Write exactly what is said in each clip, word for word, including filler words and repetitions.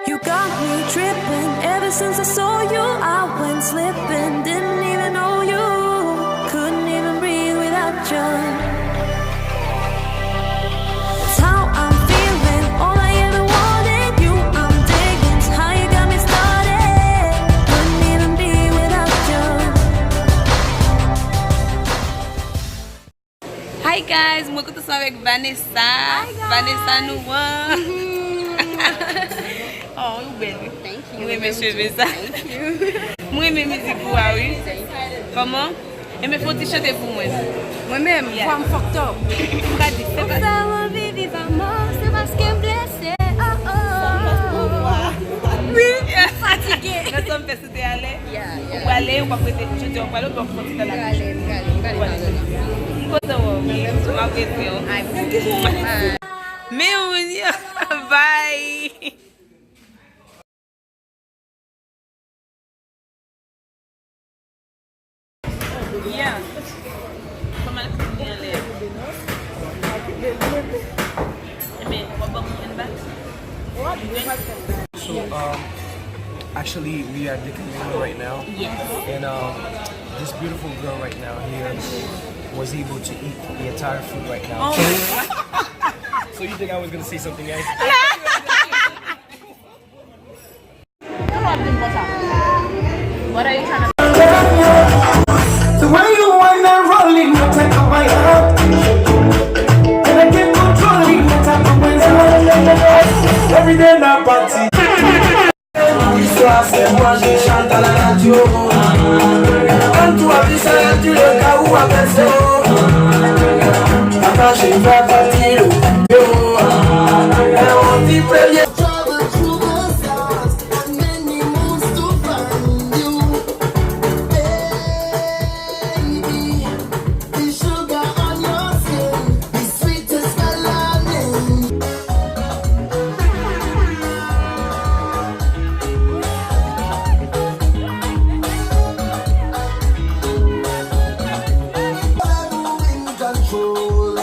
You got me tripping. Ever since I saw you, I went slipping. Didn't even know you. Couldn't even breathe without you. It's how I'm feeling. All I ever wanted, you I'm digging. It's how you got me started. Couldn't even be without you. Hi guys, mwen kontan ansanm avèk Vanessa. Hi guys. Vanessa nou an. Oh, ou bèl wi. Thank you. Mwen renmen cheve sa. Thank you. Mwen renmen mizik ou a wi. Thank you. Kòman? Enben fè yon ti chante pou mwen. Mwen menm, yeah, vwa m fucked up. M ka di se pa. Ou fè m anvi viv amò, se paske m blese. Oh, oh. Wi, m fatige. Nan sa m fè sou te ale. Yeah, yeah. Ou prale, ou p ap rete, jodi a ou prale, ou p ap fè ti tan la. M prale, m prale, m prale. M kontan wè w, wi. M apresye w. Ay, m kontan. Men moun yo, bye. Yeah. Kòman l ap fini anlè a? Enben, w ap ban m yon back? So, um, actually, we are at Dick and Mary right now. Yes. And, um, this beautiful girl right now here was able to eat the entire food right now. Oh my God. So you think I was gonna say something else? What are you trying to The way you wine and roll it, you take up my heart. And I can't control it, you take up my heart. Every day na party. Istwa se manje Chantal a radyo. Ann tou avi sa di le ka ou a pèse. Pataje fè pati yo. Yo. Yon ti premye. Travel through the stars and many moons to find you. Baby, the sugar on your skin, the sweetest melanin. Control.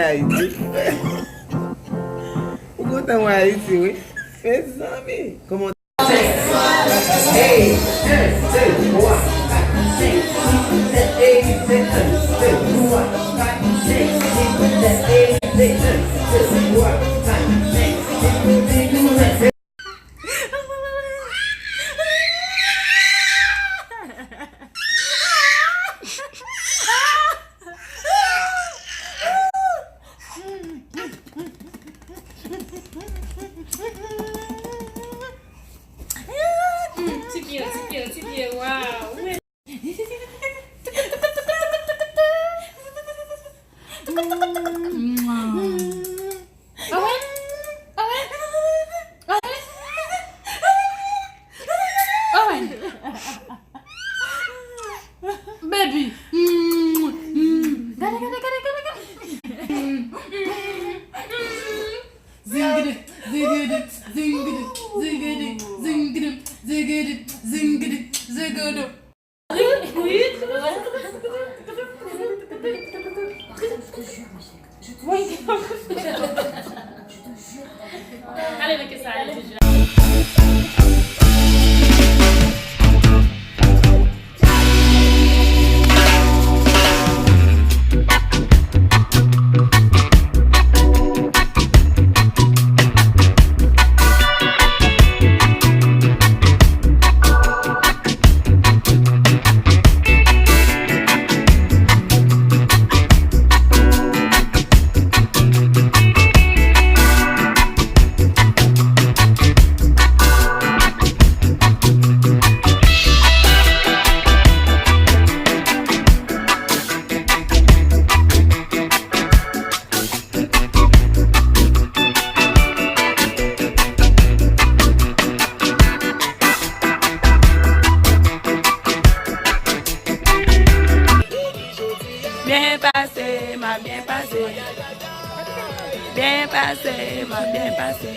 Ayiti. Ou kontan wè Ayiti, wi. Mezanmi, kòman Ti pye, ti pye, ti pye, waw. Owen, Owen, Owen. Baby. Gade, gade, gade, gade, gade. Zingidi, zingidi, zingidi, zingidi, zingidi, zingidi, zingidi, zingidi. Allez, mete sa, allez. Byen pase, m ap byen pase. Byen pase, m ap byen pase.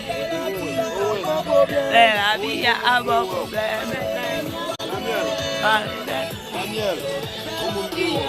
Lè lavi a ap ba w pwoblèm. Daniel. Daniel. Yon moun ki mò.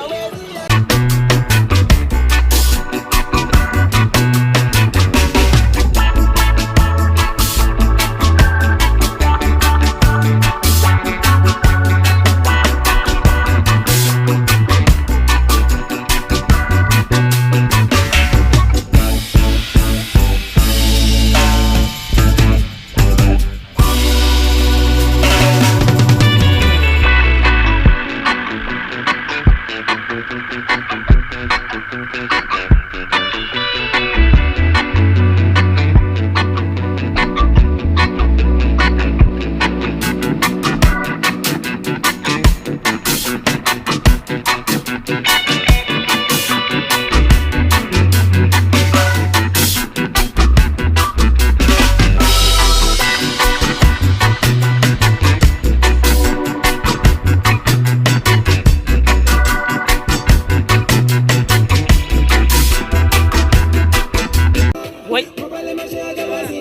Woy.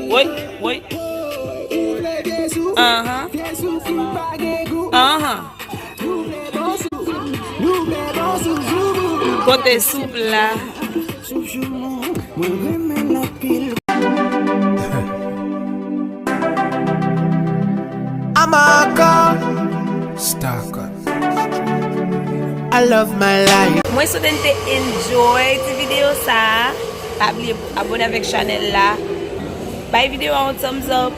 Woy, woy. Anhan. Anhan. Kote soup la? Amaka. Star Cut. I love my life. Mwen swete n te enjoy ti videyo sa a. Pa bliye pou abone avèk chanèl la. Bay videyo a yon thumbs up.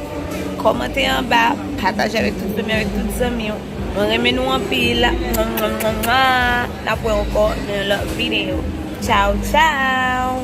Kòmante anba. Pataje avèk tout fanmi, avèk tout zanmi w. Mwen renmen nou anpil. Mwa, mwa, mwa, mwa. N ap wè ankò nan yon lòt videyo. Tchaw, tchaw.